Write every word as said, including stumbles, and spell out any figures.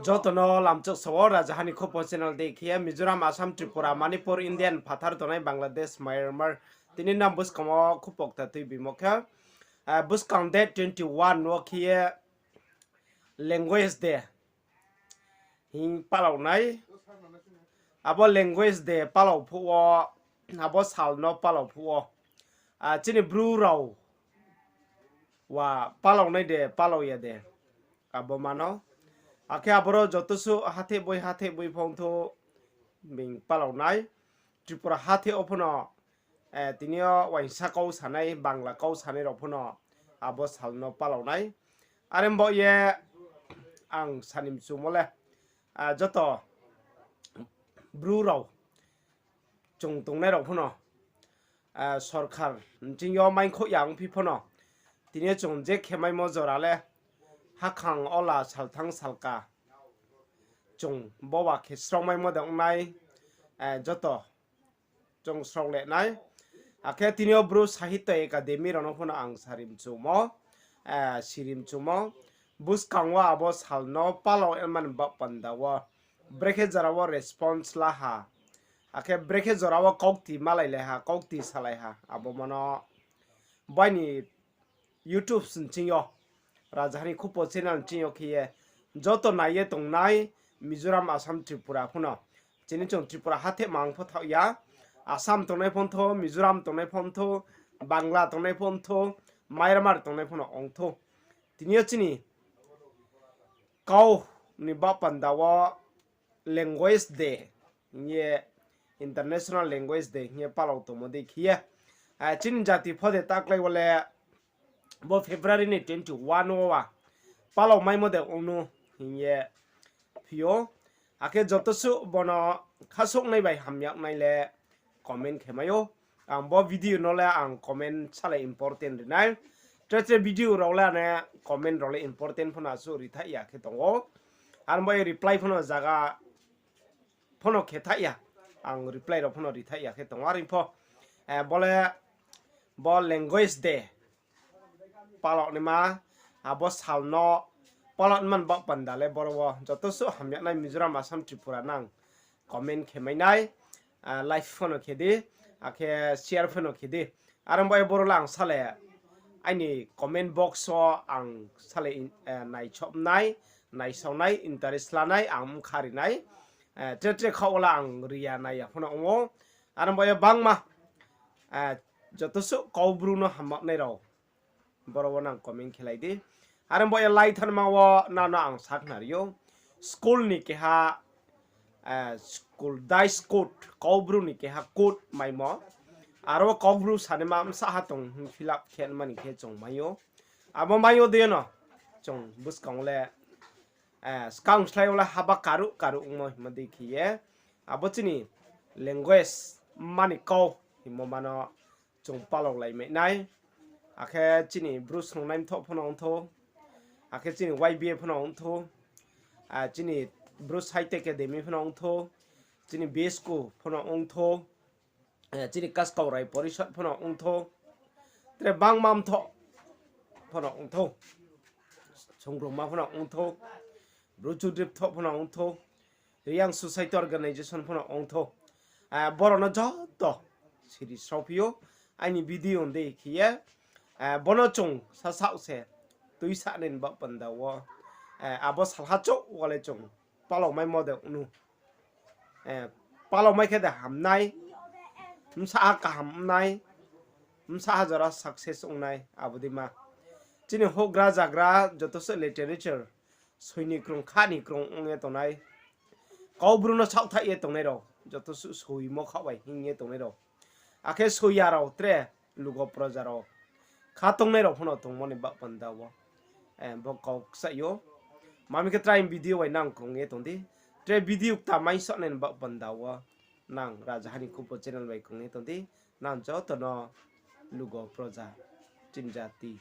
Joto no lamchouh sa wo Rajaha ni Khupo channel dei khe ye Mizoram, Assam, Tripura, Manipur, Indian phathar tongnai Bangladesh, Myanmar, tini nang buskang wo khupo kta tuibimo khe, buskang date twenty one wo khe ye language day hing palao nai. Abo language day palao phuh wo, abo sal no palao phuh wo, chini Bru rao wa palao nai de, palao ya de, abo mano. Akhe aboro joto suh hatheh boi hatheh boi phongthou bing palao nai. Tripura hatheh wo phono, tini yo uaingsa kau sanai, Bangla kau sanai rao phono abo sal no palao nai. Are bo ye ang sani mchumo le, joto Bru rao chung tongnai rao phono, sorkar nching yo maingkhouh ya ongphi phono, tini yo chung je khemaimo jora le hakhang ola salthang salka chung boba khe srongmaimo de ongnai, joto chung srong le nai. Akhe tini yo Bru Sahitya Academy rao no phono ang sari mchumo, siri mchumo, buskang wo abo sal no palao mani baoh panda wo brekhe jora wo response la ha, akhe brekhe jora wo kaukti malai lai ha, kaukti salai ha, abo mano baini YouTube nching yo, Rajaha ni Khupo channel nching yo khe ye joto nai ye tongnai Mizoram, Assam, Tripura phono. Chini chung Tripura hatheh mang pho thaoh ya, Assam tongnai phongthou, Mizoram tongnai phongthou, Bangla tongnai phongthou, Myanmar tongnai phono ongthou. Tini yo chini kau ni baoh panda wo language day hing ye, International Language Day hing ye palao tongmo dei khe ye, chini jati pho de taklái wo le bo February ni twenty one wo wa palao maimo de ongnu hing ye phi ou. Akhe joto suh bono khasouhnai bai hamyagnai le comment khe mai ou. Ang bo video no le ang comment salai important ri nai. Tre tre video rao le ane comment rao le important phono asuh ri thaih ya khe tong ou. Aro bo ye reply phono zaga phono khe thaih ya. Ang reply rao phono ri thaih ya khe tong ou. Are pho, bo le bo language day palao naima, abo sal no palao naima ni baoh panda le boro wo joto suh hamyagnai Mizoram, Assam, Tripura nang comment khe mai nai, like phono khe di, akhe share phono khe di. Aro bo ye boro le ang sale aini comment box wo ang sale naisoh nai, naisao nai, interest la nai, ang bkha ri nai. Tre tre khaoh wo le ang ri ya nai ya phono ong ou. Aro bo ye bangma joto suh Kaubru no hamyagnai rao boro wo nang comment khe lai di. Aro bo ye laithanma wo nano ang sakhnari ou. School ni keha, school dress code, Kaubru ni keha code maimo. Aro Kaubru sanaima bsa ha tong hing fill up khe mani khe chung mai ou. Abo mai ou de no chung buskang le, skang slái wo le haba karuh karuh ongmo hingmo dei khe ye, abo chini language mani kau hingmo mano chung palao lai mai nai. Akhe chini Bru Snungnai Mthoh phono ongthou, akhe chini Y B A phono ongthou, chini Bru Sahitya Academy phono ongthou, chini B S K phono ongthou, chini Kaskau Rai Porishad phono ongthou, tre bangma mthoh phono ongthou, Songrongma phono ongthou, Bru Chudri Mthoh phono ongthou, Reang Society Organization phono ongthou. Boro no joto siri sraophi ou, aini video dei khe ye, bono chung sasaoh se tuisanai ni baoh panda wo, abo salha chouh wo le chung palao maimo de ongnu. Palao mai khe de ham nai, bsa ha kaham ong nai, bsa ha jora success ong nai, abo dei ma. Chini houhgra zagra joto suh literature soi ni krung, kha ni krung ong ye tongnai, Kaubru no saohthaih ye tongnai rao, joto suh soimo khaoh bai hing ye tongnai rao, akhe soi ya rao tre lugo proja rao, kha tongnai rao phono tongmo ni baoh panda wo, bo kau kchaih ou. Mami khe try video bai nang krung ye tong di, tre video kta maisohnai ni baoh panda wo nang Rajaha ni Khupo channel bai krung ye tong di, nang joto no lugo proja, chini jati.